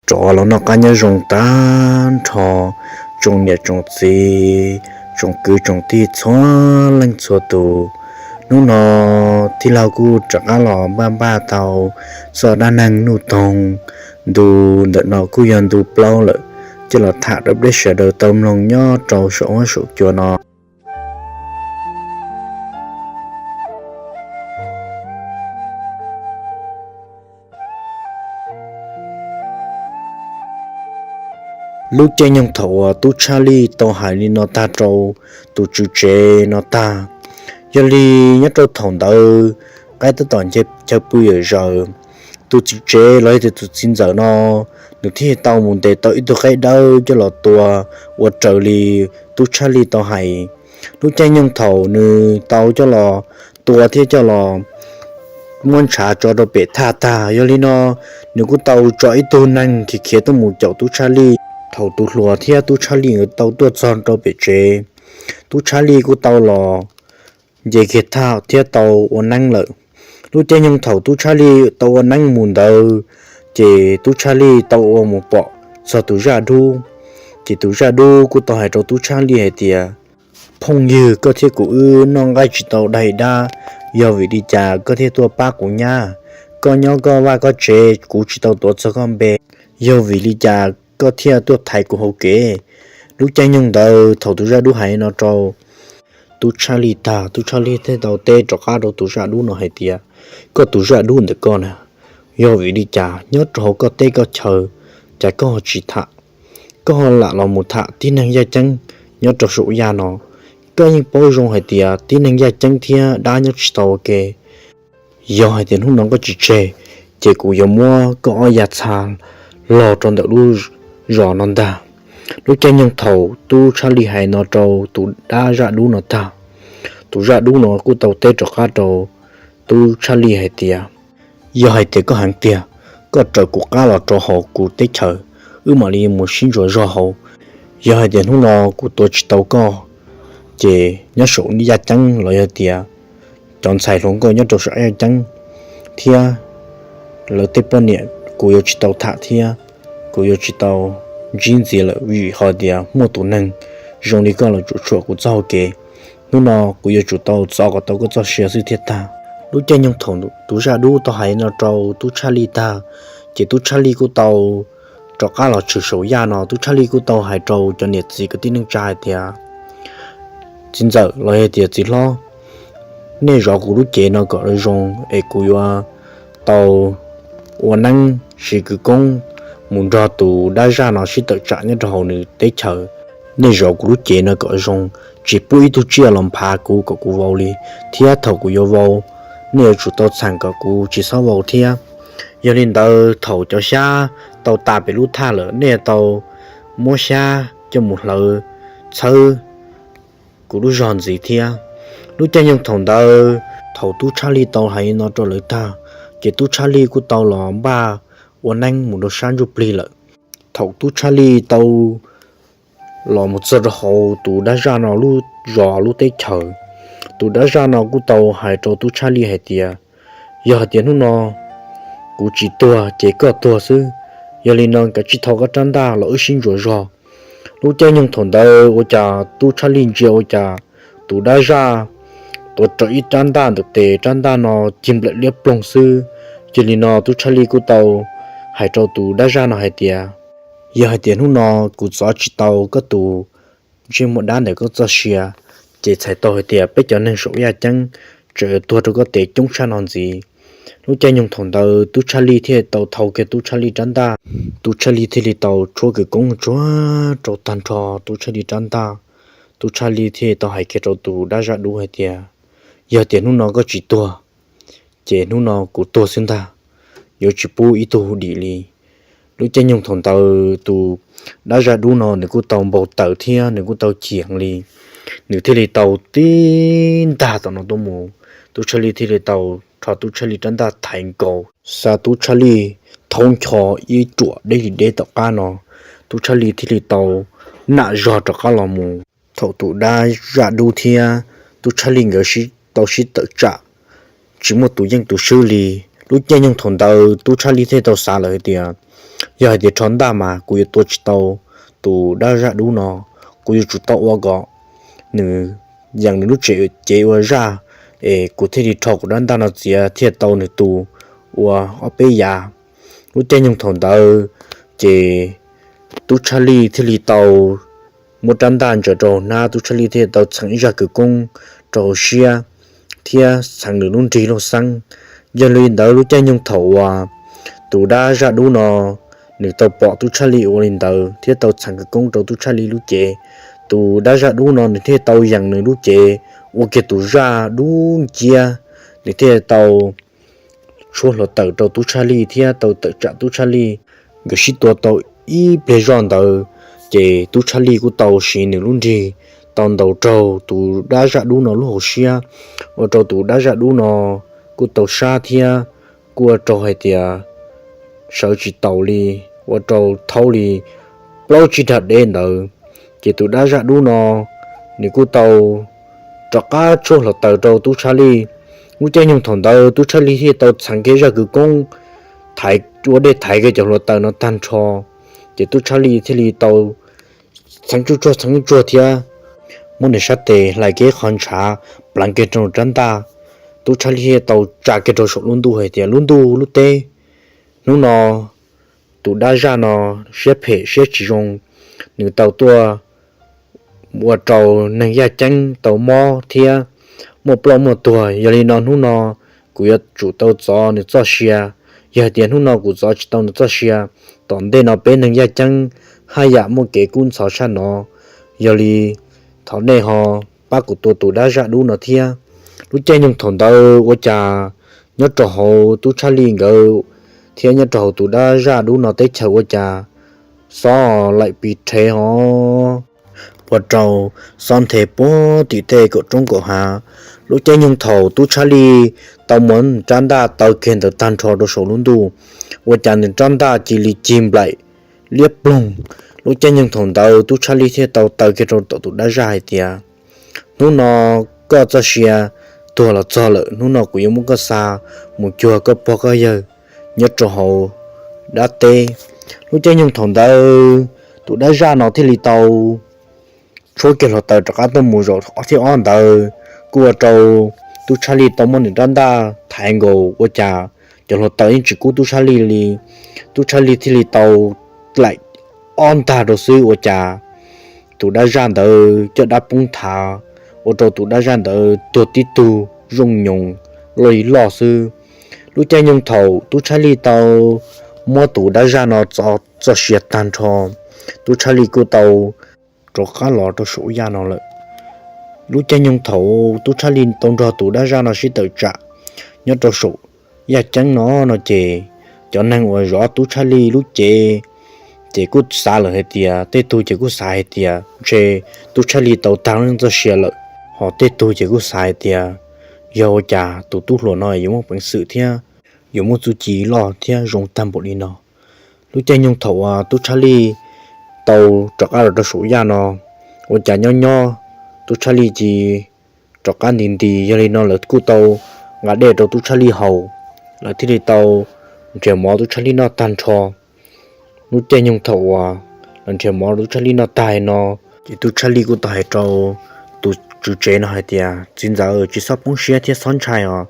Rov los noj qab nyob zoo tag nrho tsoom niam tsoom txiv, tsoom kwv tsoom tij txhua leej txhua tus. Hnub no tij laug kuj rov qab los npaj npaj tau txoj dab neeg Nuj Toog. Ntu ntawm no kuj yog ntu plaub lawm, coj los tham rau peb sawv daws tau mloog nyob rau saum huab saum cua no. Lub caij nyoog thaum uas Tub Tshaj Lij tau hais li no tag rau tus tswv tsev no tag, yog li nyob rau thaum ntawd qaib tab tom nce chaw pw yam zaws. Tus tswv tsev los yog tias tus txiv ntxawm no, nws thiaj tau mus ntes tau ib tug qaib dawb coj los tua ua raws li Tub Tshaj Lij tau hais. Lub caij nyoog thaum nws tau coj los tua thiab coj los muab ntshav tso rau pem thaj tag, yog li no nws kuj tau tso ib tug neeg khiav khiav tuaj mus caum Tub Tshaj Lij. Thaum tus hluas thiab Tub Tshaj Lij nkawd tau tuaj txog rau pem tsev, Tub Tshaj Lij kuj tau los nce kiag thaj thiab tau ua neeb lawm. Lub caij nyoog thaum Tub Tshaj Lij tau ua neeb mus ntawd, ces Tub Tshaj Lij tau ua mus pom txog tus zaj dub. Ces tus zaj dub kuj tau hais rau Tub Tshaj Lij hais tias, Phooj ywg, koj thiab kuv wb noj nqaij tsis tau daig dab, yog vim li cas koj thiaj tuaj pab kuv nyab? Koj nyob koj vaj koj tsev, kuv tsis tau tuav txog koj npe, yog vim li cas koj thiaj tuaj thaiv kuv hauv kev? Lub caij nyoog ntawd thaum tus zaj dub hais no rau Tub Tshaj Lij tag, Tub Tshaj Lij thiaj tau teb rov qab rau tus zaj dub no hais tias, Koj tus zaj dub ntawm koj na, yog vim li cas nyob rau hauv koj teb koj chaw, cas koj ho tsis tham, koj ho lam los mus tham tib neeg yaj ceeb nyob rau saum yaj no? Koj yeej paub zoo hais tias tib neeg yaj ceeb thiab dab nyob tsis tau ua ke. Yog hais tias hnub no koj tsis tseg, ces kuv yuav muab koj ob yav txha log rau ntawm lub zos no ntag. Lub caij nyoog thaum Tub Tshaj Lij hais no rau tus dab zaj dub no tag, tus zaj dub no kuj tau teb rov qab rau Tub Tshaj Lij hais tias, Yog hais tias koj heev tiag, koj raws kuv qab los rau hauv kuv teb chaws, wb mam li mus sib ntsuas zog hauv. Yog hais tias hnub no kuv tua tsis tau koj, ces nyob saum yaj ceeb los yog tias cov ntxhais hluas nkauj nyob rau saum yaj ceeb thiab lawv tej poj niam kuv yuav tsis tau tham thiab kuv yuav tsis tau ntsib ntxiv lawm, vim ho tias muaj tus neeg zoo li koj los tsuam tsuam kuv txoj hau kev. Hnub no kuv yuav tsum tau txov kom tau koj txoj sia xwb thiaj tag. Lub caij nyoog thaum tus zaj dub tau hais no rau Tub Tshaj Lij tag, ces Tub Tshaj Lij kuj tau rov qab los tshwm saum yaj no. Tub Tshaj Lij kuj tau hais rau cov niam txiv kwv tij neej tsa hais tias, Txiv ntxawm los yog tias txiv hlob, nej zov kuv lub cev no kom zoo es kuv yuav tau ua neeb siv kwv koob mus nrog tus dab zaj no sib tawm tsam nyob rau hauv nws teb chaws. Nej zov kuv lub cev no kom zoo, tsis pub ib tug tsiaj los nphav kuv kom kuv vau li, thiab thaum kuv yuav vau, nej yuav tsum tau txheem kom kuv tsis txhob vau thiab. Yog li ntawd thaum cov xyab tau tas pem lub thaj lawm, nej tau muab xyab coj mus hlawv txhawb kuv lub zog ntxiv thiab. Lub caij nyoog thaum ntawd, thaum Tub Tshaj Lij tau hais no rau lawv tag, ces Tub Tshaj Lij kuj tau los npaj ua neeb mus rau sab ntsuj plig lawm. Thaum Tub Tshaj Lij tau los mus txog rau hauv tus dab zaj no lub zos lub teb chaws, tus dab zaj no kuj tau hais rau Tub Tshaj Lij hais tias, Yog hais tias hnub no kuv tsis tuag ces koj tuag xwb. Yog li no kav tsij thau koj rab ntaj los wb sib ntsuas zog. Lub caij nyoog thaum ntawd ua cas Tub Tshaj Lij ntsia ua cas tus dab zaj tuav rawv ib rab ntaj ntawm tes, rab ntaj no cig nplaim liab ploog xwb. Yog li no Tub Tshaj Lij kuj tau hais rau tus dab zaj no hais tias, Yog hais tias hnub no kuv txov tsis tau koj tus ntsej muag dab ntawm koj txoj sia, ces txhais tau hais tias peb cov neeg saum yaj ceeb tseem tuag rau koj tes coob tshaj no ntxiv. Lub caij nyoog thaum ntawd Tub Tshaj Lij thiaj tau thau kiag Tub Tshaj Lij rab ntaj. Tub Tshaj Lij thiaj li tau tshuab kwv koob tsuag rau tag nrho Tub Tshaj Lij rab ntaj. Tub Tshaj Lij thiaj tau hais kiag rau tus dab zaj dub hais tias, Yog tias hnub no koj tsis tuag, ces hnub no kuv tuag xwb ntag, yuav tsis pub ib tug dim li. Lub caij nyoog thaum ntawd tus dab zaj dub no nws kuj tau npau taws thiab nws kuj tau chim heev li. Nws thiaj li tau tib ntaj tom no tuaj mus, Tub Tshaj Lij thiaj li tau rho Tub Tshaj Lij rab ntaj thaiv nkaus, xa Tub Tshaj Lij thaub ncho ib ruam deb li deb tom qab no. Tub Tshaj Lij thiaj li tau nam zog rov qab los mus. Thaum tus dab zaj dub thiab Tub Tshaj Lij nkawd tau sib tawm tsam, tsis muaj tus yeej tus swb li. Lub caij nyoog thaum ntawd Tub Tshaj Lij thiaj tau xav lawm hais tias, yog hais tias rho ntaj mas kuv yuav tua tsis tau tus dab zaj dub no, kuv yuav tsum tau ua kom nws yees nws lub tsev cev ua zaj, es kuv thiaj li rho kuv rab ntaj no txiav thiaj tau nws tus ua ob peb yav. Lub caij nyoog thaum ntawd ces Tub Tshaj Lij thiaj li tau muab rab ntaj ntsaws rau hnab, Tub Tshaj Lij thiaj tau txheev ib zaj kwv koob rau hauv siab thiab txheev nws lub nrig lub xeeb. Yog li ntawd lub caij nyoog thaum uas tus dab zaj dub no nws tau pom Tub Tshaj Lij ua li ntawd thiab tau txheev kwv koob rau Tub Tshaj Lij lub cev, tus dab zaj dub no nws thiaj tau yees nws lub cev ua kiag tus zaj dub nciab, nws thiaj tau tshuab hluav taws rau Tub Tshaj Lij thiab tau tawm tsam Tub Tshaj Lij. Nkawd sib tua tau ib pliag zoj ntawd, ces Tub Tshaj Lij kuj tau siv nws lub nrig tau ntaus raug tus dab zaj dub no lub hauv siab, ua rau tus dab zaj dub no kuj tau sab thiab kuj ua rau hais tias sawv tsis taus li, ua rau thaub li plaub tsib dag deb ntawd. Ces tus dab zaj dub no nws kuj tau rov qab tshuab hluav taws rau Tub Tshaj Lij. Lub caij nyoog thaum ntawd Tub Tshaj Lij thiaj tau txheev kiag zaj kwv koob thaiv ua dej thaiv kiag cov hluav taws no tag nrho. Ces Tub Tshaj Lij thiaj li tau txheev tsuj tsuag txheev tsuj tsuag thiab muab nws sab tes hlais kiag qhov ntshav pleev kiag rau rab ntaj. Tub Tshaj Lij thiaj tau tsa kiag rau saum lub ntuj hais tias, lub ntuj lub teb, hnub no tus dab zaj no siab phem siab tsis zoo, nws tau tuaj ua rau neeg yaj ceeb tau mob thiab muaj ploj muaj tuag. Yog li no hnub no kuv yuav tsum tau txov nws txoj sia. Yog hais tias hnub no kuv txov tsis tau nws txoj sia, tom ntej no peb neeg yaj ceeb haj yam muaj kev kub ntxhov tshaj no. Yog li thov nej ho pab kuv tua tus dab zaj dub no thiab. Lub caij nyoog thaum ntawd ua cas nyob rau hauv Tub Tshaj Lij nkawd thiab nyob rau hauv tus dab zaj dub no teb chaws ua cas xob laim pis rhev ho ua rau xob nthe puag tim tej kaum roob kaum hav. Lub caij nyoog thaum Tub Tshaj Lij tau muab nws rab ntaj taw kiag ntawd tag nrho rau saum lub ntuj, ua cas nws rab ntaj cia li cig nplaim liab ploog. Lub caij nyoog thaum ntawd Tub Tshaj Lij thiaj tau taw kiag rau tom tus dab zaj hais tias, hnub no koj txoj sia tuag los txog lawm, hnub no kuv yuav muab koj xa mus cuag koj pog koj yawg nyob rau hauv dab teb. Lub caij nyoog thaum ntawd tus dab zaj no thiaj li tau tshuab kiag hluav taws rov qab tuaj mus zaum ob thib ob ntawd, kuj ua rau Tub Tshaj Lij tau muab nws rab ntaj thaiv nkaus ua cas cov hluav taws yeej tsis kub Tub Tshaj Lij li. Tub Tshaj Lij thiaj li tau laim ob ntag rau xwb ua cas tus dab zaj ntawd caj dab poob thav, ua rau tus dab zaj ntawd tuag tib tug zoo nyoos loj li loj xwb. Lub caij nyoog thaum Tub Tshaj Lij tau muab tus dab zaj no txov txoj sia tag nrho, Tub Tshaj Lij kuj tau rov qab los rau saum yaj no lawm. Lub caij nyoog thaum Tub Tshaj Lij tau nrog tus dab zaj no sib tawm tsam nyob rau saum yaj ceeb no no ces cov neeg uas zov Tub Tshaj Lij lub cev ces kuj xav lawm hais tias, tej tug ces kuj xav hais tias ntshe Tub Tshaj Lij tau tag lub neej txoj sia lawm, ho tej tug ces kuj xav hais tias yog ua cas tus tub hluas no yuav muaj peev xwm thiab yuav muaj txuj ci loj thiab zoo tag npaum li no. Lub caij nyoog thaum uas Tub Tshaj Lij tau rov qab los rau saum yaj no, ua cas nyob nyob Tub Tshaj Lij cia rov qab nti nti, yog li no lawv kuj tau nqa dej rau Tub Tshaj Lij haus, lawv thiaj li tau nrhiav mov Tub Tshaj Lij noj tag nrho. Lub caij nyoog thaum uas lawv nrhiav mov Tub Tshaj Lij noj tag no, ces Tub Tshaj Lij kuj tau hais rau tus tswv tsev no hais tias, txiv ntxawm, tsis txhob poob siab thiab txhob ntshai os.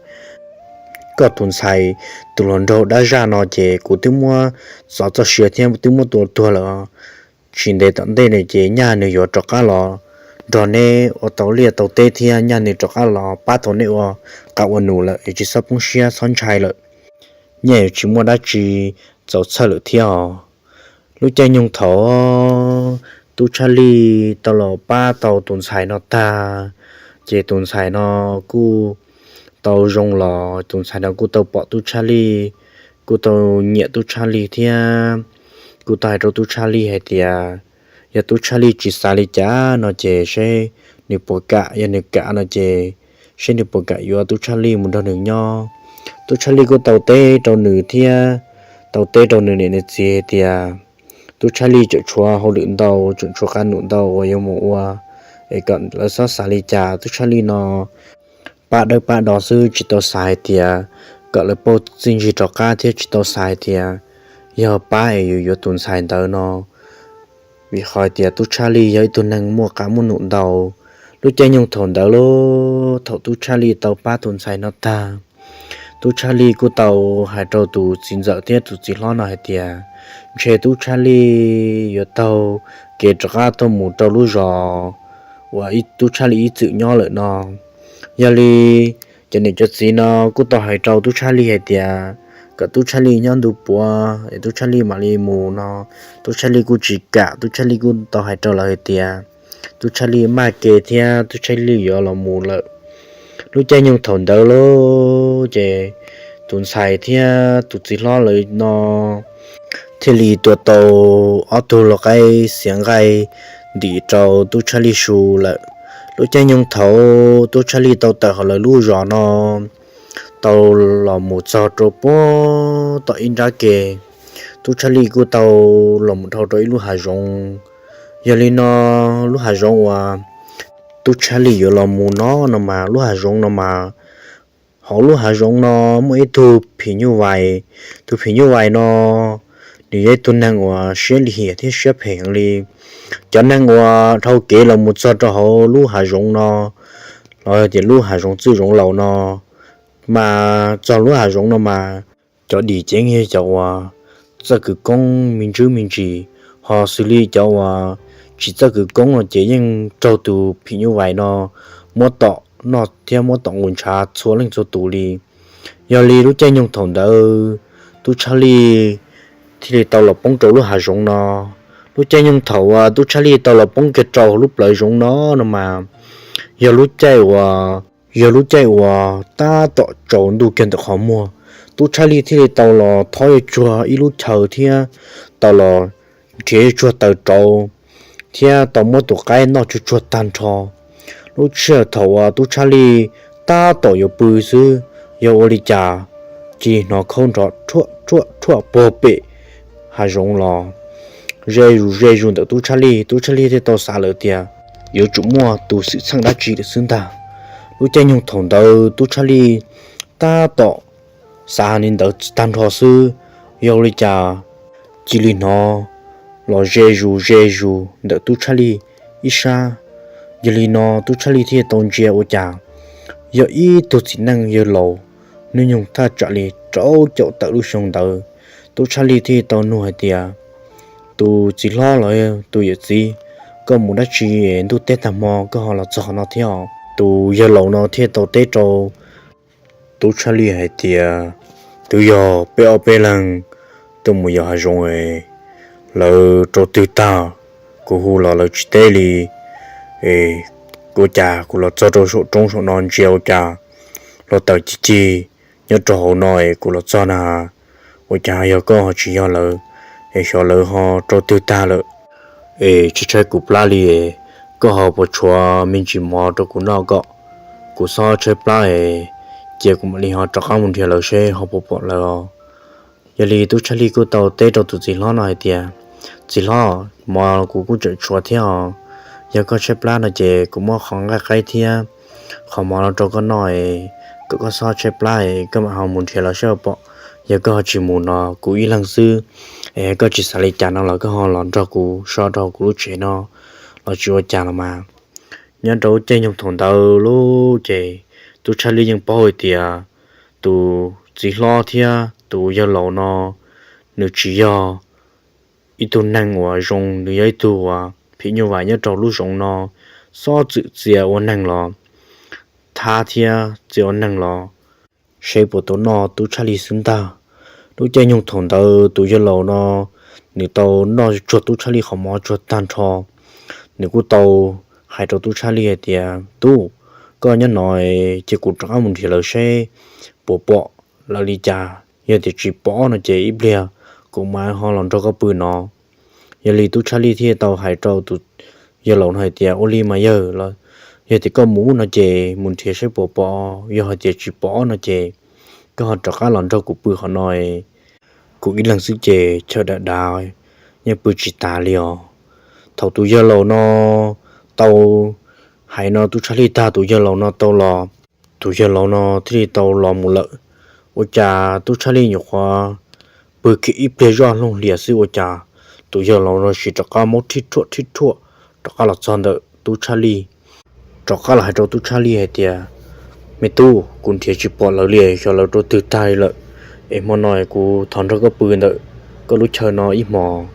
Koj tus ntxhais tus hluas nraug dab zaj no ces kuv twb muab txov txoj sia thiab twb muab tua tuag lawm. Tsis ntev tom ntej no ces nyaj nws yuav rov qab los nrog neb ua tau liaj tau teb thiab nyaj nws rov qab los pab tau neb ua qab ua num lawm, es tsis txhob poob siab txhob ntshai lawm. Nyaj yuav tsis muaj dab tsi txaus txhawj lawm thiab os. Lub caij nyoog thaum Tub Tshaj Lij tau los pab tau tus ntxhais no tag, ces tus ntxhais no kuj tau zoo los, tus ntxhais no kuj tau pom Tub Tshaj Lij, kuj tau nyiam Tub Tshaj Lij thiab kuj tau hais rau Tub Tshaj Lij hais tias yog Tub Tshaj Lij tsis xav li cas no ces seb nws puas kam, yog nws kam no ces seb nws puas kam yuav Tub Tshaj Lij mus nrog nws nyob. Tub Tshaj Lij kuj tau teb rau nws thiab tau teb rau nws niam nws txiv hais tias Tub Tshaj Lij tseem tshuav hauj lwm ntau, tseem tshuav qab num ntau uas yuav mus ua, es kom lawv txhob xav li cas. Tub Tshaj Lij no pab dawb pab do xwb, tsis tau xav hais tias kom lawv paub txiaj ntsig rov qab thiab tsis tau xav hais tias yog pab es yuav yuav tus ntxhais ntawd no. Vim qhov tias Tub Tshaj Lij yog ib tug neeg muaj qab muaj num ntau. Lub caij nyoog thaum ntawd lub, thaum Tub Tshaj Lij tau pab tus ntxhais no tag, Tub Tshaj Lij kuj tau hais rau tus txiv ntxawm thiab tus txiv hlob no hais tias ntshe Tub Tshaj Lij yuav taug kev rov qab tuaj mus rau lub zos uas Tub Tshaj Lij ib txwm nyob lawm no. Yog li cov niam cov txiv no kuj tau hais rau Tub Tshaj Lij hais tias kom Tub Tshaj Lij nyob ntu puav es Tub Tshaj Lij mam li mus no. Tub Tshaj Lij kuj tsis kam, Tub Tshaj Lij kuj tau hais rau lawv hais tias Tub Tshaj Lij maj kev thiab Tub Tshaj Lij yuav los mus lawm. Lub caij nyoog thaum ntawd lub ces tus ntxhais thiab tus txiv hlob lawv no thiaj li tua tau ob tug lau qaib xiav nqaij ntim rau Tub Tshaj Lij su lawm. Lub caij nyoog thaum Tub Tshaj Lij tau tawm hauv lawv lub zos no tau los mus txog rau puag tom ib nrab ke, Tub Tshaj Lij kuj tau los mus dhau rau ib lub hav zoov. Yog li no, lub hav zoov uas Tub Tshaj Lij yuav los mus no no mas lub hav zoov no mas, hauv lub hav zoov no muaj ib tug phim nyuj vais. Tus phim nyuj vais no nws yog ib tug neeg uas siab lim hiam thiab siab phem heev li. Cov neeg uas dhau kev los mus txog rau hauv lub hav zoov no, los tias lub hav zoov txwj zoov laus no, mas txog lub hav zoov no mas cov dim ces yog cov uas txawj kwv koob me ntsis me ntsis, ho xws li cov uas tsis txawj kwv koob no ces yeej raug tus phim nyuj vais no muab tom noj thiab muab tom nqus ntshav txhua leej txhua tus li. Yog li lub caij nyoog thaum ntawd Tub Tshaj Lij thiaj li tau los poob rau lub hav zoov no. Lub caij nyoog thaum uas Tub Tshaj Lij tau los poob kiag rau lub plawv zoov no no mas, yog lub caij uas, yog lub caij uas tab tom tsaus ntuj kiag ntawm qhov muag. Tub Tshaj Lij thiaj li tau los thob yuav tsuag ib lub chaw thiab tau los nrhiav yuav tsuag taws rauv thiab tau muab tus qaib noj tsuag tsuag tag nrho. Lub sij hawm thaum uas Tub Tshaj Lij tab tom yuav pw xwb, yog ua li cas cia li hnov khaub nrov rhuaj rhuaj rhuaj puag pem hav zoov los ze zus ze zus ntawm Tub Tshaj Lij. Tub Tshaj Lij thiaj tau xav lawm tias yuav tsum muaj tus xwm txheej dab tsi lawm xwb ntag. Lub caij nyoog thaum ntawd Tub Tshaj Lij tab tom xav li ntawd tag nrho xwb, yog ua li cas cia li hnov los ze zus ze zus ntawm Tub Tshaj Lij ib sab. Yog li no Tub Tshaj Lij thiaj tau ntsia ua cas yog ib tug txiv neej yawg laus hnub nyoog thaj tsam li rau caum tawm lub xyoo ntawd. Tub Tshaj Lij thiaj tau nug hais tias, tus txiv hlob los tus yawm txiv, koj mus dab tsi ntuj teb tag hmo koj ho los txog no thiab? Tus yawg laus no thiaj tau teb rau Tub Tshaj Lij hais tias, twb yog peb ob peb leeg tuaj mus yos hav zoov es lawv rau twg tag, kuv hu los lawv tsis teb li. Es ua cas kuv los txog rau saum roob saum no ntsia ua cas hluav taws cig cig nyob rau hauv no es kuv los txog na, ua cas yog koj ho tsis yog lawv, es xyov lawv ho rau twg tag lawm. Es tshaib tshaib kuv plab li, koj ho puas tshuav me ntsis mov rau kuv noj kom kuv xob tshaib plab es cia kuv mam li ho rov qab mus nrhiav lawv seb ho puas pom lawv os. Yog li Tub Tshaj Lij kuj tau teb rau tus txiv hlob no hais tias, txiv hlob, mov kuv kuj tseem tshuav thiab os. Yog koj tshaib plab no ces kuv muab qhov nqaij qaib thiab qhov mov no rau koj noj es kom koj xob tshaib plab es koj mam ho mus nrhiav lawv seb puas pom. Yog koj ho tsis mus no kuv ib leeg xwb, es koj tsis xav li cas no los koj ho los nrog kuv so rau kuv lub tsev no los tsis ua cas los mas. Nyob rau lub caij nyoog thaum ntawd lub ces Tub Tshaj Lij yeej paub hais tias tus txiv hlob thiab tus yawg laus no nws tsis yog ib tug neeg uas zoo, nws yog ib tug uas phim nyuj vais nyob rau lub zoov no, xob txwm txia ua neeg los thab thiab txia ua neeg los seb puas tau noj Tub Tshaj Lij xwb ntag. Lub caij nyoog thaum ntawd tus yawg laus no nws tau noj tsuag Tub Tshaj Lij qhov mov tsuag tag nrho, nws kuj tau hais rau Tub Tshaj Lij hais tias, tub, koj nyob no ces kuv rov qab mus nrhiav lawv seb puas pom lawv li cas. Yog tias tsis pom no ces ib pliag kuv mam ho los nrog koj pw no. Yog li Tub Tshaj Lij thiaj tau hais rau tus yawg laus no hais tias, ua li mas yawg, yog tias koj mus no ces mus nrhiav seb puas pom, yog hais tias tsis pom no ces koj ho rov qab los nrog kuv pw qhov no, kuv ib leeg xwb ces chaw dav dav yeej pw tsis tas li os. Thaum tus yawg laus no tau hais no Tub Tshaj Lij tag, tus yawg laus no tau los, tus yawg laus no thiaj li tau los mus lawm. Ua cas tub Tshaj Lij nyuam qhuav pw kiag ib pliag zoj looj hlias xwb ua cas tus yawg laus no tsis rov qab maub rhib rhuaj rhib rhuaj rov qab los txog ntawm tub Tshaj Lij, rov qab los hais rau tub Tshaj Lij hais tias, Me tub, kuv nrhiav tsis pom lawv li, xyov lawv rau twg tag li lawm, es hmo no kuv thov nrog koj pw ntawm koj lub chaw no ib hmos,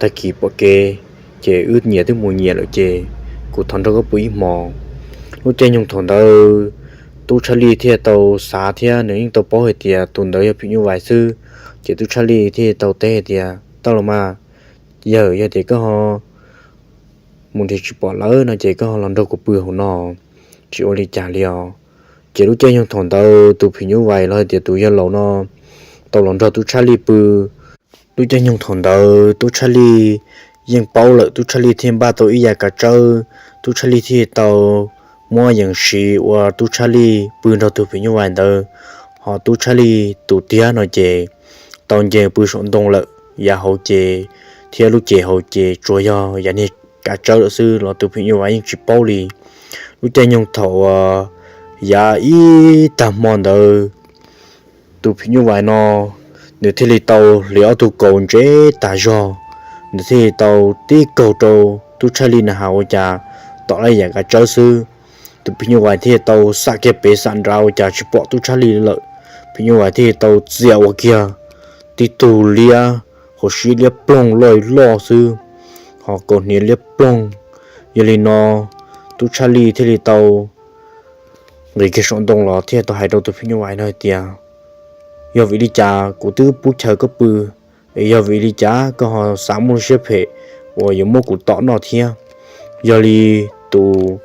tag kis pom kev ces wb nyias twb mus nyias lawm ces kuv thov nrog koj pw ib hmos. Lub caij nyoog thaum ntawd tub Tshaj Lij thiaj tau xav thiab nws yeej tau paub hais tias tus ntawd yog phim nyuj vais xwb, ces tub Tshaj Lij thiaj tau teb hais tias, Tau los mas, yawg, yog tias koj ho mus nrhiav tsis pom lawv no ces koj ho los nrog kuv pw hauv no, tsis ua li cas li os. Ces lub caij nyoog thaum ntawd tus phim nyuj vais los hais tias tus yawg laus no tau los nrog tub Tshaj Lij pw. Lub caij nyoog thaum ntawd tub Tshaj Lij yeej paub lawm, tub Tshaj Lij thiaj npaj tau ib yam kav tsawb, tub Tshaj Lij thiaj tau muab yees siv ua tub Tshaj Lij pw nrog tus phim nyuj vais ntawd, ho tub Tshaj Lij tus tiag no ces tau nce pw saum ntoo lawm, yav hauv ces thiab lub cev hauv ces tsuas yog yav niag kav tsawb lawm xwb los tus phim nyuj vais yeej tsis paub li. Lub caij nyoog thaum uas yav ib tag hmo ntawd tus phim nyuj vais no nws thiaj li tau hliv ob tug kaus ntse tas zog, nws thiaj li tau tib kaug rau tub Tshaj Lij na has ua cas tom laj yam kav tsawb xwb. Tus phim nyuj vais thiaj tau xam kiag pem xam nrad ua cas tsis pom tub Tshaj Lij lawm. Phim nyuj vais thiaj li tau txias ua kiag tib tug liab, hauv siab liab ploog loj loj xwb, ho kaus hniav liab ploog. Yog li no tub Tshaj Lij thiaj li tau nqis kiag saum ntoo los thiaj tau hais rau tus phim nyuj vais no hais tias, Yog vim li cas kuv twb pub chaw koj pw, es yog vim li cas koj ho xav muaj lub siab phem uas yuav muab kuv tom noj thiab? Yog li tus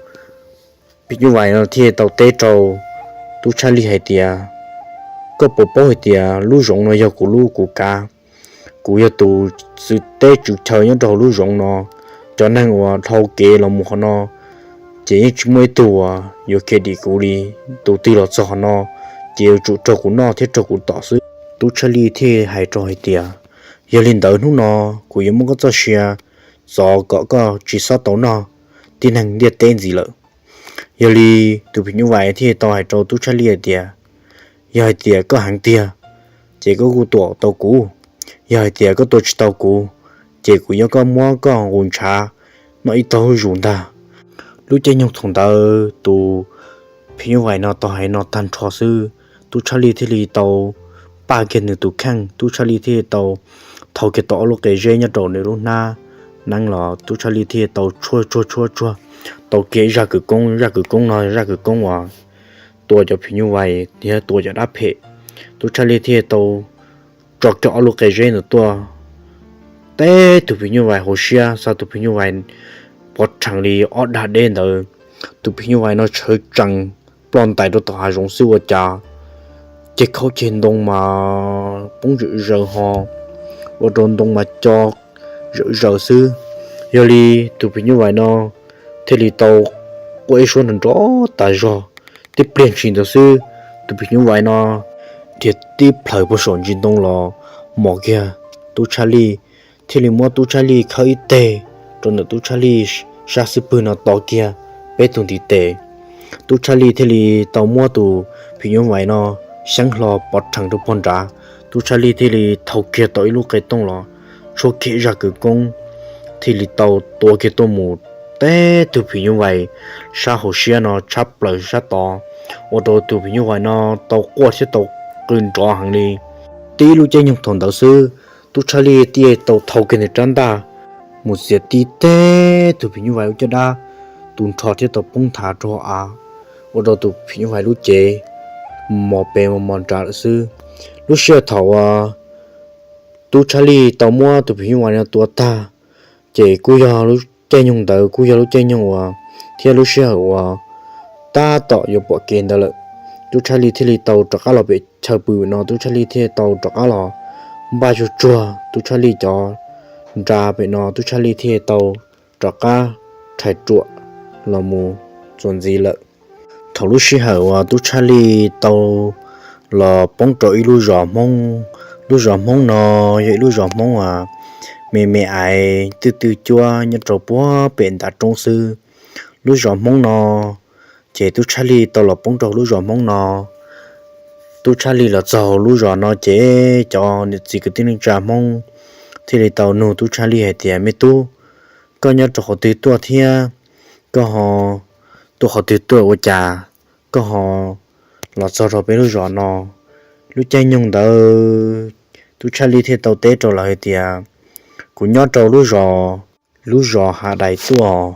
phim nyuj vais no thiaj tau teb rau tub Tshaj Lij hais tias, Koj puas paub hais tias lub zoov no yog kuv lub kuv kav? Kuv yog tus xwm teb tswv chaw nyob rau hauv lub zoov no. Cov neeg uas dhau kev los mus qhov no ces yeej tsis muaj ib tug uas yuav khiav dim kuv li. Tus twg los txog qhov no ces yuav tsum raug kuv noj thiab raug kuv tom xwb. Tub Tshaj Lij thiaj hais rau hais tias, Yog li ntawd hnub no kuv yuav muab koj txoj sia txov kom koj tsis txhob tau noj tib neeg ntiaj teb ntxiv lawm. Yog li tus phim nyuj vais thiaj tau hais rau tub Tshaj Lij hais tias, Yog hais tias koj heev tiag ces koj kuj tua tau kuv, yog hais tias koj tua tsis tau kuv ces kuv yuav koj muab koj nqus ntshav noj ib tog zuj zus ntag. Lub caij nyoog thaum ntawd tus phim nyuj vais no tau hais no tag nrho xwb, tub Tshaj Lij thiaj li tau paj kiag nws tus kheej, tub Tshaj Lij thiaj li tau thau kiag tau ob lub qe zeb nyob rau nws lub hnab neeb los tub Tshaj Lij thiaj tau tshuab tshuab tshuab tshuab tau kiag zaj kwv koob. Zaj kwv koob no zaj kwv koob uas tua cov phim nyuj vais thiab tua cov dab phem. Tub Tshaj Lij thiaj tau tso kiag ob lub qe zeb ntawd tuaj teb tus phim nyuj vais hauv siab, xa tus phim nyuj vais pov rhees li ob dag deb ntawd. Tus phim nyuj vais no tshawv tsees ploj ntais rau tom hav zoov xwb ua cas ceg khaub ceg ntoo mas poob zawm zaws ho ua rau ntoo mas co zawm zaws xwb. Yog li tus phim nyuj vais no thiaj li tau quaj ib suab nrov nrov tas zog. Tib pliag ntshis ntawd xwb, tus phim nyuj vais no dhia tib plhaws puag saum ntsis ntoo los mos kiag tub Tshaj Lij, thiaj li muab tub Tshaj Lij khawb ib teg rau ntawm tub Tshaj Lij sab xub pwg no to kiag peb tug ntiv tes. Tub Tshaj Lij thiaj li tau muab tus phim nyuj vais no xyeeb hlo pov rhees rau puag nrad. Tub Tshaj Lij thiaj li thau kiag tau ib lub qe tooj los tshuab kiag zaj kwv koob, thiaj li tau tua kiag tuaj mus teb tus phim nyuj vais sab hauv siab no tshab plaws sab tod, ua rau tus phim nyuj vais no tau quaj thiab tau qw nrov heev li. Tib lub caij nyoog thaum ntawd xwb, tub Tshaj Lij thiaj tau thau kiag nws rab ntaj mus txiav tib teg tus phim nyuj vais lub caj dab, tus nrho thiaj tau poob nthav rau hauv av, ua rau tus phim nyuj vais lub cev mos pes mos nrad lawm xwb. Lub sij hawm thaum uas tub Tshaj Lij tau muab tus phim nyuj vais no tua tag, ces kuj yog lub caij nyoog ntawd kuj yog lub caij nyoog uas thiab lub sij hawm uas tab tom yuav pom kev ntawd lawm. Tub Tshaj Lij thiaj li tau rov qab los pem chaw pw no, tub Tshaj Lij thiaj tau rov qab los npaj tsuag tsuag tub Tshaj Lij cov nra pem no, tub Tshaj Lij thiaj tau rov qab rhais ruam los mus txuas ntxiv lawm. Thaum lub sij hawm uas tub Tshaj Lij tau los poob rau ib lub zos Hmoob, lub zos Hmoob no yog ib lub zos Hmoob uas me me aiv twj twj cuab nyob rau puag pem ntav roob xwb. Lub zos Hmoob no, ces tub Tshaj Lij tau los poob rau lub zos Hmoob no. Tub Tshaj Lij los txog lub zos no ces cov niam txiv kwv tij neej tsa Hmoob thiaj li tau nug Tub Tshaj Lij hais tias, Me tub, koj nyob rau qhov twg tuaj thiab koj ho tuaj qhov twg tuaj ua cas koj ho los txog rau peb lub zos no? Lub caij nyoog ntawd Tub Tshaj Lij thiaj tau teb rau lawv hais tias, Kuv nyob rau lub zos, lub zos Hav Dais tuaj.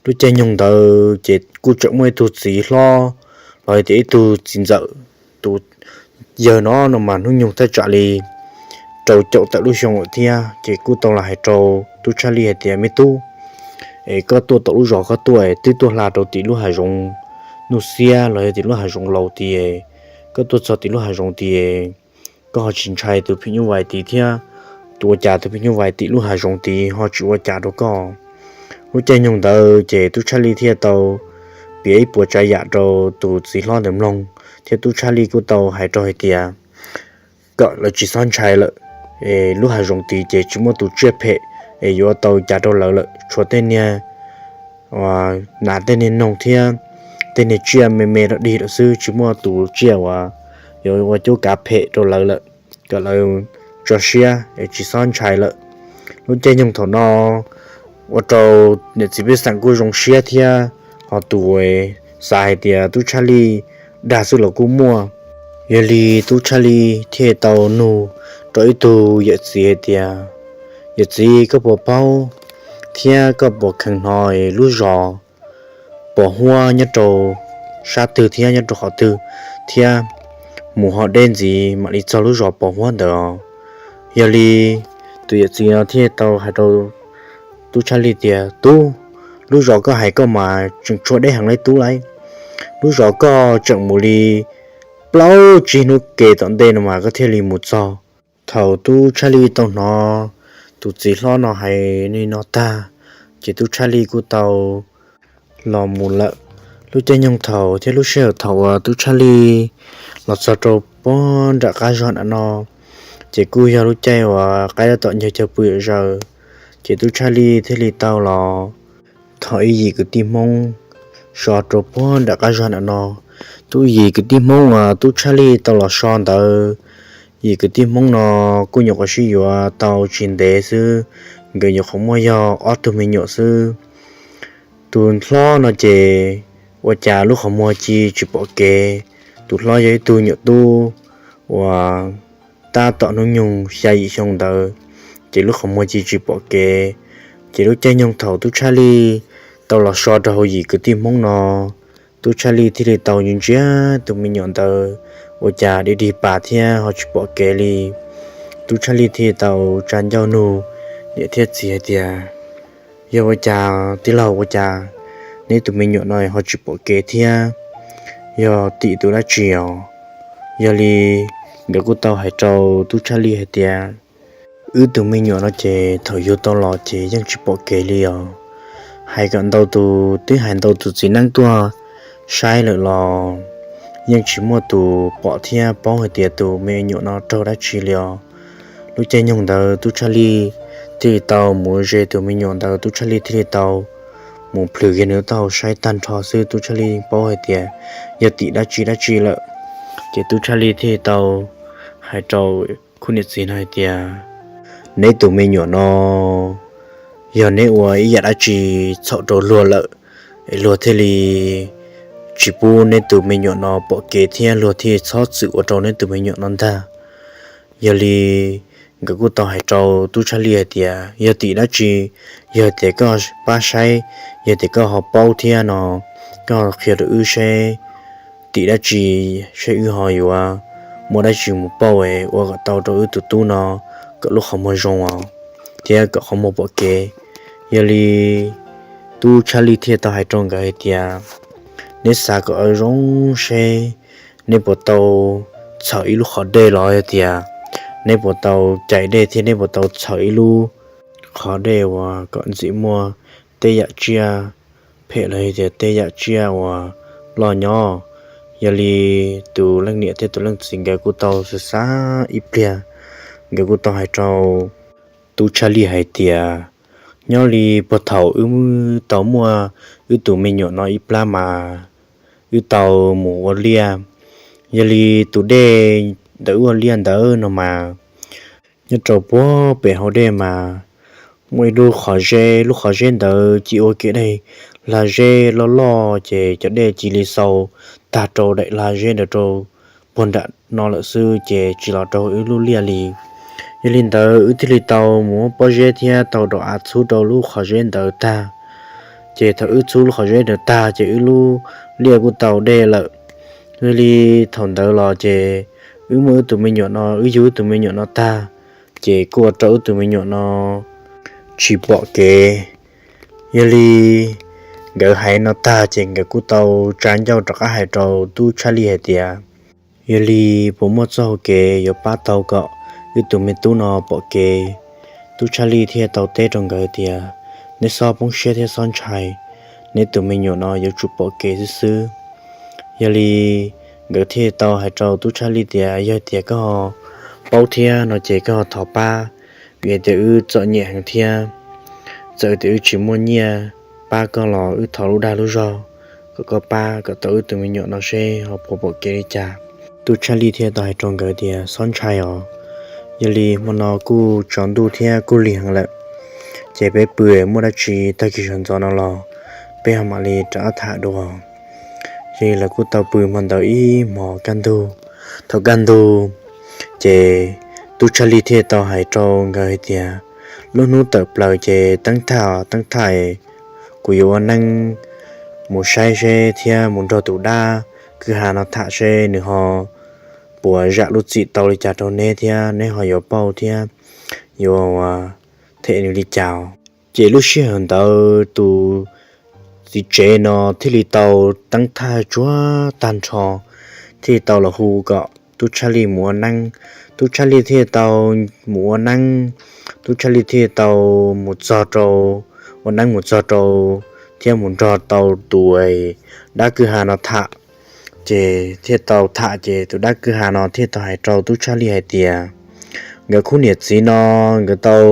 Lub caij nyoog ntawd ces kuj tseem muaj ib tug txiv hlob los hais tias ib tug txiv ntxawm, tus yawg no no mas hnub nyoog thaj tsam li rau caum tawm lub xyoo lawm thiab. Ces kuj tau los hais rau Tub Tshaj Lij hais tias, Me tub, es koj tuaj tom lub zos koj tuaj es twb tuaj hla rau tim lub hav zoov Nuj Xiab los yog tim lub hav zoov Laus tid, koj tuaj txog tim lub hav zoov tid, koj ho tsis ntshai tus phim nyuj vais tid thiab? Ua cas tus phim nyuj vais tim lub hav zoov tid ho tsis ua cas rau koj? Lub caij nyoog ntawd ces Tub Tshaj Lij thiaj tau piav ib puas tsav yam rau tus txiv hlob ntawd mloog, thiab Tub Tshaj Lij kuj tau hais rau hais tias kom lawv tsis txhob ntshai lawm, es lub hav zoov tid ces tsis muaj tus tsiaj phem es yuav tau cas rau lawv lawm, tshuav tej niag nas tej niag noog thiab tej niag tsiaj me me rau dig lawm xwb, tsis muaj tus tsiaj uas yuav ua cuab kav phem rau lawv lawm. Kom lawv tso siab es tsis txhob ntshai lawm. Lub caij nyoog thaum no ua rau niam txiv pej xeem kuj zoo siab thiab, ho tus xav hais tias Tub Tshaj Lij dag xwb los kuj muaj. Yog li Tub Tshaj Lij thiaj tau nug rau ib tug yawm txiv hais tias, Yawm txiv, koj puas paub thiab koj puas kheev hnov lub zos Pos Huab nyob rau sab twg thiab nyob rau qhov twg, thiab mus ho deb ntxiv mam li txog lub zos Pos Huab ntawd? Yog li tus yawm txiv no thiaj tau hais rau Tub Tshaj Lij tias, Tub, lub zos koj hais koj mas tseem tshuav deb heev li tub lauj. Lub zos koj tseem mus li plaub tsib hnub ke tom ntej no mas koj thiaj li mus txog. Thaum Tub Tshaj Lij tau hnov tus txiv hlob no hais li no tag, ces Tub Tshaj Lij kuj tau los mus lawm. Lub caij nyoog thaum thiab lub sij hawm thaum uas Tub Tshaj Lij los txog rau puag nram qab zog nram no, ces kuj yog lub caij uas qaib tab tom ncaws cog pw zom zaws, ces Tub Tshaj Lij thiaj li tau los thov ib yim kwv tij Hmoob so rau puag nram qab zog nram no. Tus yim kwv tij Hmoob uas Tub Tshaj Lij tau los so ntawd, yim kwv tij Hmoob no kuj nyuam qhuav sib yuav tau tsis ntev xwb, nkawd nyuam qhuav muaj yog ob tug me nyuam xwb. Tus hlob no ces ua cas lub qhov muag cia tsis pom kev. Tus hlob yog ib tug nyuam tub uas tab tom hnub nyoog xya yim xyoo ntawd, ces lub qhov muag cia tsis pom kev. Ces lub caij nyoog thaum Tub Tshaj Lij tau los so rau hauv yim kwv tij Hmoob no, Tub Tshaj Lij thiaj li tau ntsia ntsia tus me nyuam ntawd, ua cas dig dig pas thiab ho tsis pom kev li. Tub Tshaj Lij thiaj tau tsa ncauj nug niam thiab txiv hais tias, Yog ua cas tij laug, ua cas neb tus me nyuam no ho tsis pom kev thiab? Yog tim tus dab tsi os? Yog li nkawd kuj tau hais rau Tub Tshaj Lij hais tias, Wb tus me nyuam no ces thaum yug tau los ces yeej tsis pom kev li os. Hais kom ntau tus, twb hais ntau tus txiv neeb tuaj saib lawm los yeej tsis muaj tus pom thiab paub hais tias tus me nyuam no raug dab tsi li os. Lub caij nyoog ntawd Tub Tshaj Lij thiaj li tau mus ze tus me nyuam ntawd, Tub Tshaj Lij thiaj li tau mus plhws kiag nws taub hau saib tag nrho xwb, Tub Tshaj Lij paub hais tias yog tim dab tsi dab tsi lawm. Ces Tub Tshaj Lij thiaj li tau hais rau khub niam txiv no hais tias, Neb tus me nyuam no yog neb ua ib yam dab tsi txhaum rau luag lawm, luag thiaj li tsis pub neb tus me nyuam no pom kev thiab luag thiaj txhob txwm ua rau neb tus me nyuam no ntag. Yog li nkawd kuj tau hais rau Tub Tshaj Lij hais tias, Yog tim dab tsi? Yog tias koj pab saib, yog tias koj ho paub thiab no, koj qhia rau wb saib tim dab tsi, saib wb ho yuav muaj dab tsi mus pauj es ua kom tau rau wb tus tub no kom lub qhov muag zoo os, thiab kom qhov muag pom kev. Yog li Tub Tshaj Lij thiaj tau hais rau nkawd hais tias, Neb xav kom zoo seb neb puas tau txhawm ib lub qhov dej los yog tias neb puas tau cais dej thiab neb puas tau txhawm ib lub qhov dej uas kom txim muaj tej yam tsiaj phem los yog tias tej yam tsiaj uas loj nyob. Yog li tus leej niam thiab tus leej txiv nkawd kuj tau xav xav ib pliag, nkawd kuj tau hais rau Tub Tshaj Lij hais tias, Nyob li puag thaum wb tau muaj wb tus me nyuam no ib plab mas wb tau mus ua liaj Yog li tus dej ntawm ua liaj ntawd no mas nyob rau puag pem hauv dej mas muaj ib lub qhov zeb, lub qhov zeb ntawd ces ua kev daim lag zeb loj loj ces cov dej cia li xau tag rau daim lag zeb ntawd rau puag nram no lawm xwb ces tsis los rau ib lub liaj li. Yog li ntawd wb thiaj li tau mus muab pob zeb thiab tau rau av txhub rau lub qhov zeb ntawd tag. Ces thaum wb txhub lub qhov zeb ntawd tag ces wb lub liaj kuj tau dej lawm. Yog li thaum ntawd los ces wb muab wb tus me nyuam no, wb yug wb tus me nyuam no tag, ces kuj ua rau wb tus me nyuam no tsis pom kev. Yog li nkawd hais no tag ces nkawd kuj tau tsa ncauj rov qab hais rau tub Tshaj Lij hais tias, yog li puas muaj txoj hau kev yuav pab tau kom wb tus me tub no pom kev? Tub Tshaj Lij thiaj tau teb rau nkawd tias, neb txhob poob siab thiab txhob ntshai, neb tus me nyuam no yuav tsum pom kev xwb xwb. Yog li nkawd thiaj tau hais rau tub Tshaj Lij tias, yog tias koj ho paub thiab no ces koj ho thov pab, vim tias wb txom nyem heev thiab. Txawm tias wb tsis muaj nyiaj pab koj los wb thov lub dag lub zog kom koj pab kom tau wb tus me nyuam no seb ho puas pom kev li cas. Tub Tshaj Lij thiaj tau hais rau nkawd tias, txhob ntshai os, yog li hmo no kuj tsaus ntuj thiab kuj lig heev lawm, ces peb pw, muaj dab tsi tag kis sawv ntxov no los peb ho mam li rov qab tham dua. Yog li lawv kuj tau pw hmo ntawd ib hmos kaj ntug. Thaum kaj ntug ces tub Tshaj Lij thiaj tau hais rau nkawd hais tias, lub hnub tawm plaws ces teeb thaj, teeb thaj, kuv yuav ua neeb mus saib seb thiab mus nrog tus dab kwj ha no tham seb nws ho puas zam lub txim tau li cas rau neb thiab neb ho yuav pauj thiab yuav them nws li cas. Ces lub sij hawm ntawd tus txiv tsev no thiaj li tau teeb thaj tsuag tag nrho, thiaj li tau los hu kom tub Tshaj Lij mus ua neeb. Tub Tshaj Lij thiaj tau mus ua neeb. Tub Tshaj Lij thiaj tau mus txog rau, ua neeb mus txog rau thiab mus nrog tau tus dab kwj ha no tham. Ces thiaj tau tham ces tus dab kwj ha no thiaj tau hais rau tub Tshaj Lij hais tias, nkawd khub niam txiv no nkawd tau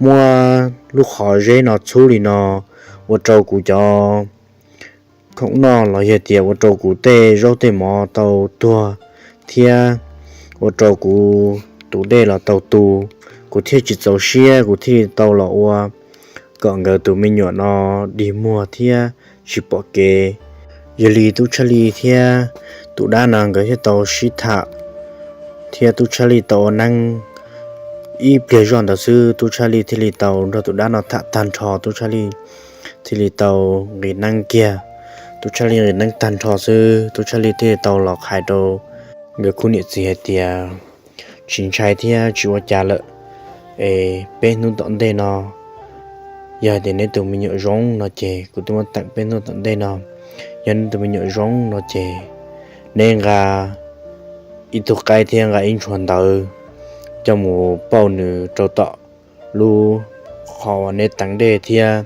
muab lub qhov zeb no txhub li no ua rau kuv cov khoom noj los yog tias ua rau kuv tej zaub tej mov tau tuag thiab ua rau kuv tus dej los tau tu. Kuv thiaj tsis txaus siab, kuv thiaj li tau los ua kom nkawd tus me nyuam no dig muag thiab tsis pom kev. Yog li tub Tshaj Lij thiab tus dab no nkawd thiaj tau sib tham thiab tub Tshaj Lij tau ua neeb ib pliag zoj ntawd xwb, tub Tshaj Lij thiaj li tau nrog tus dab no tham tag nrho, tub Tshaj Lij thiaj li tau nqis neeb kiag. Tub Tshaj Lij nqis neeb tag nrho xwb, tub Tshaj Lij thiaj li tau los hais rau nkawd khub niam txiv hais tias, tsis ntshai thiab tsis ua cas lawm es peb hnub tom ntej no, yog hais tias neb tus me nyuam zoo no ces kuv twb muab teem peb hnub tom ntej no, yog neb tus me nyuam zoo no ces neb nqa ib tug qaib thiab nqa ib ntshua ntawv coj mus pauj nws rau tom lub qhov uas neb teev dej thiab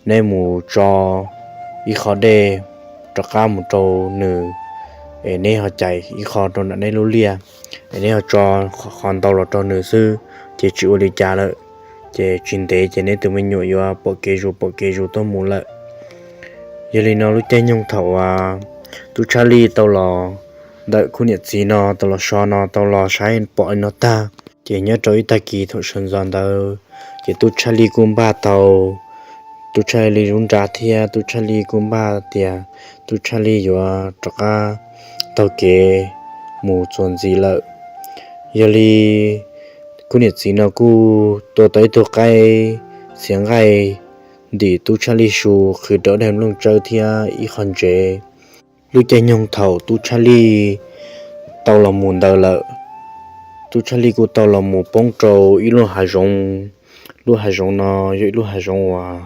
neb mus tso ib qho dej rov qab mus rau nws, es neb ho cais ib qho rau nram neb lub liaj, es neb ho tso qhov ntau los rau nws xwb, ces tsis ua li cas lawm. Ces tsis ntev ces neb tus me nyuam yuav pom kev zus pom kev zus tuaj mus lawm. Yog li no lub caij nyoog thaum uas tub Tshaj Lij tau los ntawm khub niam txiv no tau los so no tau los saib pom li no tag, ces nyob rau ib tag kis thaum sawv ntxov ntawd, ces tub Tshaj Lij kuj npaj tau tub Tshaj Lij lub nra thiab tub Tshaj Lij kuj npaj tias tub Tshaj Lij yuav rov qab taug kev mus txuas ntxiv lawm. Yog li khub niam txiv no kuj tua tau ib tug qaib txiav nqaij ntim tub Tshaj Lij su qhwv rau daim nplooj tsawb thiab ib qho ntsev. Lub caij nyoog thaum tub Tshaj Lij tau los mus ntawd lawm, tub Tshaj Lij kuj tau los mus poob rau ib lub hav zoov. Lub hav zoov no yog ib lub hav zoov uas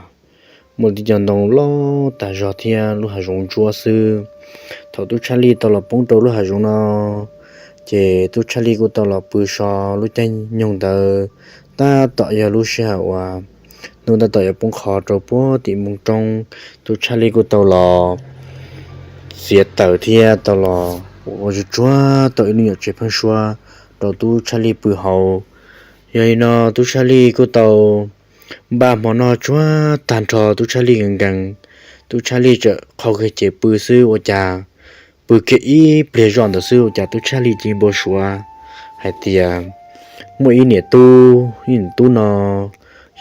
muaj tib co ntoo loj tas zog thiab lub hav zoov ntsuab xwb. Thaum tub Tshaj Lij tau los poob rau lub hav zoov no, ces tub Tshaj Lij kuj tau los pw so lub caij nyoog ntawd. Tab tom yog lub sij hawm uas hnub tab tom yuav poob qho rau puag tim npoo roob, tub Tshaj Lij kuj tau los txiav taws thiab tau los ua tsuag tsuag tau ib lub nyuam tsev pheeb suab rau tub Tshaj Lij pw hauv. Yog li no tub Tshaj Lij kuj tau npaj hmo noj tsuag tag nrho, tub Tshaj Lij nkees nkees, tub Tshaj Lij tseem qhau kiag cev pw xwb ua cas Pw kiag ib pliag zoj ntawd xwb ua cas twb tshaj li ci npau suav hais tias muaj ib niam tub, ib niam tub no,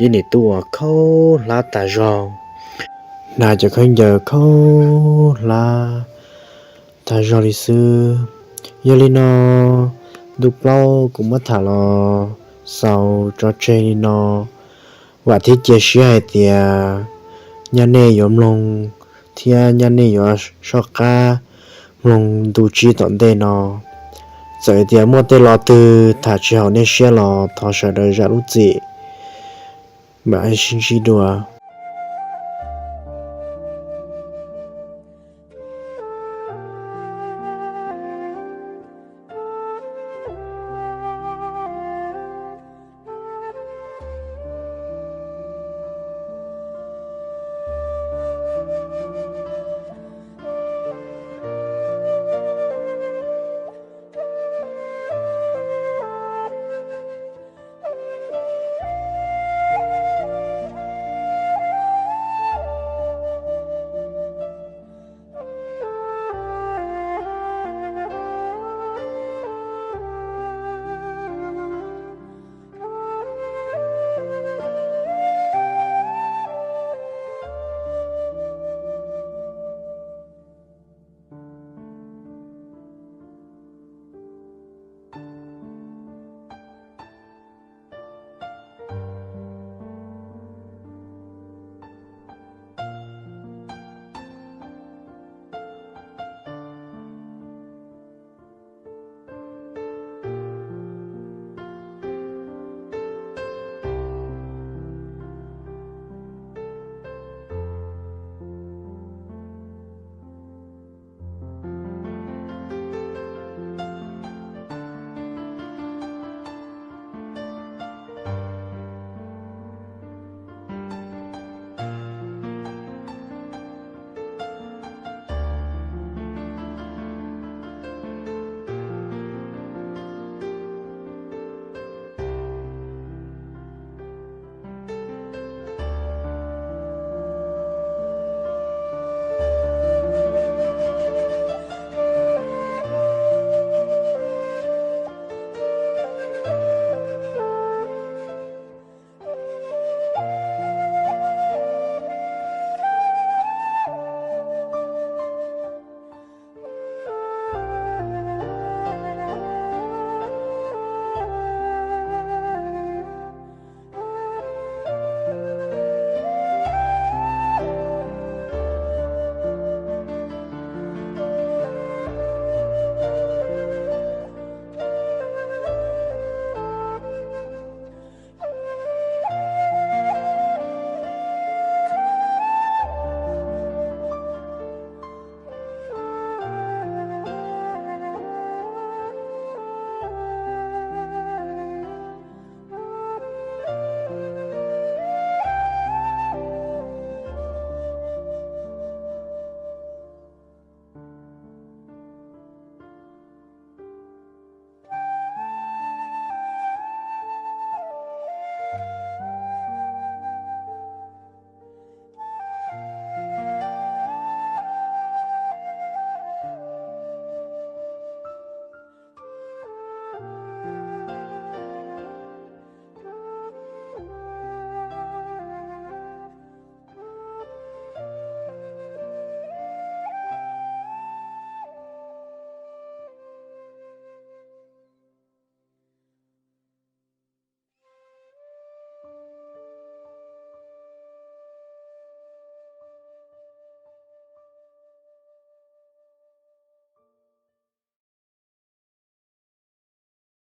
ib niam tub uas khaub hlab tag zog, hnav cov khaub ncaws khaub hlab tag zog li xwb. Yog li no, ntu plaub kuv muab tham los xaus tso tseg li no. Vam thiab cia siab hais tias nyaj nej yuav mloog thiab nyaj nej yuav soj qab mloog ntu tsib tom ntej no. Txawm tias muaj tej lo twg tham tsis haum nej siab los thov sawv daws zam lub txim. Mam sib ntsib dua.